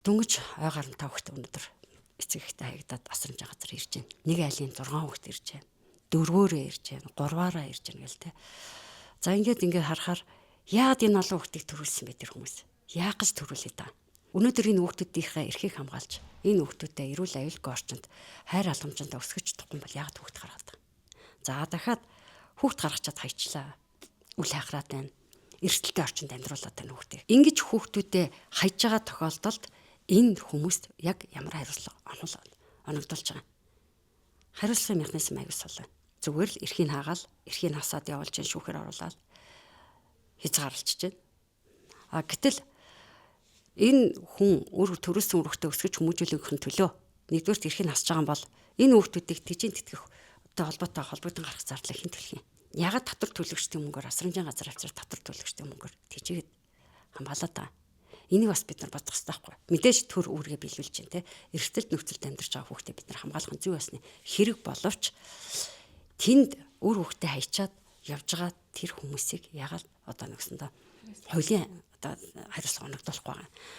Дөнгөж ой гарантай хүүхэд өнөөдөр эцэг эхтэй хаягдаад асрамжийн газар ирж байна. Нэг айлын 6 хүүхэд ирж байна. Дөрвөөрөө ирж байна. Гурваараа ирж байна гэл те. За, ингээд ингээд харахаар яагаад энэ олон хүүхдийг төрүүлсэн бэ тэр хүмүүс? Яах гэж төрүүлээ та? Өнөөдөр энэ хүүхдүүдийнхээ эрхийг хамгаалж, энэ хүүхдүүдэд эрүүл аюулгүй орчинд, хайр халамжинд өсгөж чадахгүй бол яагаад хүүхд гаргаад байгаа? За, дахиад хүүхд гаргачаад хайчлаа. Үл хайхраад байна. Эрсдэлтэй орчинд амьдруулад байна хүүхдээ. Ингэж хүүхдүүдэд хайж байгаа тохиолдолд энэ хүмүүст яг ямар хариуцлага оногдуулж байгаа юм? Хариуцлагын механизм аягүй сул байна. Зүгээр л эрхийг хаагаал, эрхийг хасаад явуулж чинь шүүхээр оруулаад хязгаарлалчж байна. А гэтэл энэ хүн өөр төрүүлсэн үр хүүхдээ өсгөж хүмүүжүүлэхийн төлөө нэгдүгээрт эрхийг хасж байгаа юм бол энэ хүүхдүүдийг тэжин тэтгэх одоо холбоотой холбогдсон гарах зардлыг хэн төлөх юм? Ягаад татвар төлөгчдийн мөнгөөр асрамжийн газар авчираад татвар төлөгчдийн мөнгөөр тэжээгээд хамгаалаад байгаа? Энийг бас бид нар бодох хэрэгтэй байхгүй. Мэдээж төр үүргээ биелүүлж чинь те. Эрсдэлт нөхцөлд амьдарч байгаа хүүхдээ бид нар хамгаалах нь зүй ёсны хэрэг боловч тэнд үр хүүхдээ хайчаад явж байгаа тэр хүмүүсийг ягаад одоо нэгсэндээ хуулийн одоо хариуцлага оногдуулахгүй байгаа.